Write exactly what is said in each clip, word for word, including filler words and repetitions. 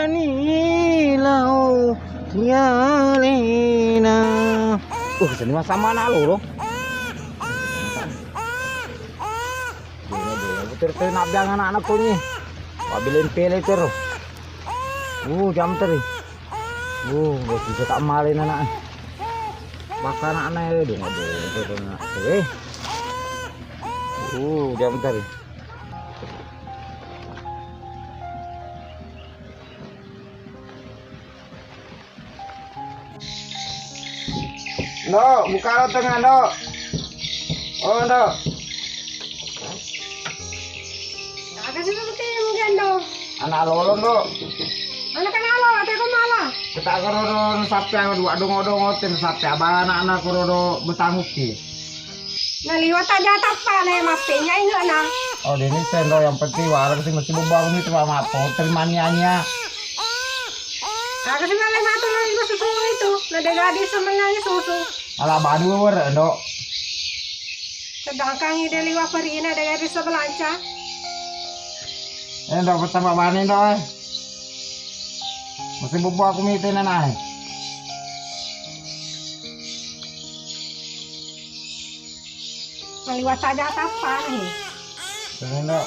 Nilau rialena. Uh, seni masama anak loro. Betul-betul nak biang anak-anak kau ni. Pabila pele terus. Uh, jam teri. Uh, bos bisa tak malin anak. Maka anak-anak ya, dong, dong, dong, dong, eh. Uh, jam teri. Ndo, buka lo tengah, Ndo. Oh, Ndo. Aga sih penting mungkin, Ndo. Anak lolo, Ndo. Anak kenal lo, ada kemana? Kita karo sapi yang dua dongo-dongo, ten sapi abang anak-anak karo do betanggupi. Naliwat aja tappa na mappenya inge'na. Oh, dini tendo yang penting warung sih mesti bebang ni cuma mapo terima nianya. Aku sih malah matu lagi susu itu. Nade gadi semenanya susu. Ala badu wer, Ndo. Sedangkan ide liwat perina de gadi sebelanca. Eh, Ndo, pertama bani, Ndo, eh. Mesti bebang aku mite nanae. Maliwat aja tappa nih. Sini, Ndo.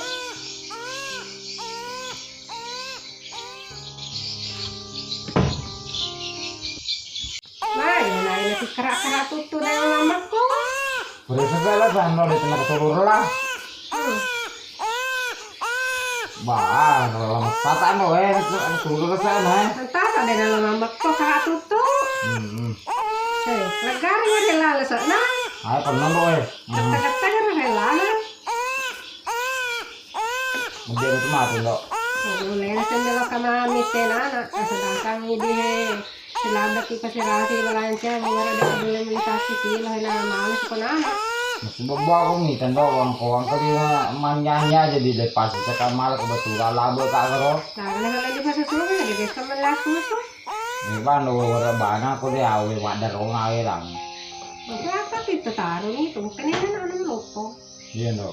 Mai, nai nasi kerak-kerak tuttu nai mammakku. Udah segala sando di tengah keturur lah. Hmm. Bah, kalau lemes patah no, eh, turun ke sana, eh. Entah, tak ada dalam mammakku kerak tuttu. Hmm, hmm. Eh, legar ya rela lesokna. Ayo, tenang, Ndo, eh. Hmm. Kata-kata kan rela, nah. Mending itu mati, Ndo. Ulena sendelo kamami tenana, sedangkan ide selabaki pasirasi balanca, mengara de dulu meli sasi kilo, hena males ko nana. Mesti bebba ko mi tendo wang ko wang kali na manyanya jadi de pas tekan malah kebetulan labo tak karo. Nah, kena kalau di pasar susu, ada biasa melas susu. Ini bando wara bana ko de awe wadah rona awe lang. Apa kita taruh itu, bukan ini nanam lopo. Iya, Ndo.